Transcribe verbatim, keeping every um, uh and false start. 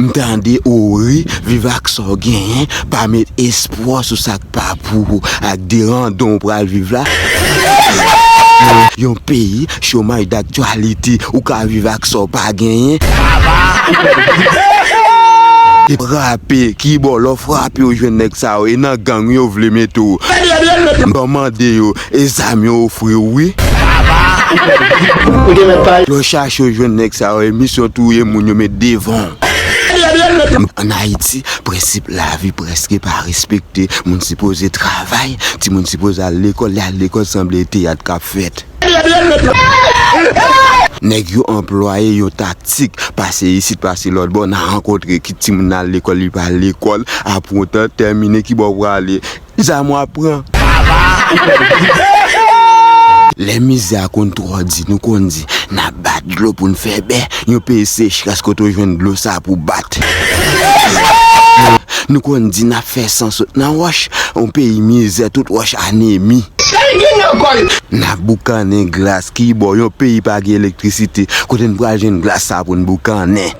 M tande ou ri, viv ak sa w genyen, pa met espwa sou sa k pa pou ou, ak de randon w pral viv la. Yon peyi, chomaj daktyalite, ou ka viv ak sa w pa genyen. Frape, kibò lè w frape, ou jwenn nèg sa yo, e nan gang yo vle mete w. M pa mande yo, e zam yo ofri w, wi. Lè w chache, ou jwenn nèg sa yo, e misyon touye moun yo met devan w. Ann Ayiti, prensip lavi prèske pa respekte. Moun sipoze travay, timoun sipoze al lekòl, lè al lekòl sanble teyat k ap fèt. Nèg yo anplwaye yon taktik, pase isit, pase lòt bò, n a rankontre ki timoun al lekòl, li pa al lekòl, apre otan, tèmine, kibò w prale? Zam w ap pran. Lè mizè a konn twò di, nou konn di, n ap bat dlo pou n fè bè. Yon peyi sechrès kote w jwenn dlo sa pou bat. Nou konn di n ap fè san sot nan wòch. Yon peyi mizè, tout wòch anemi. N ap boukannen glas, kibò yon peyi pa gen elektrisite, kote n pral jwenn glas sa pou n boukannen?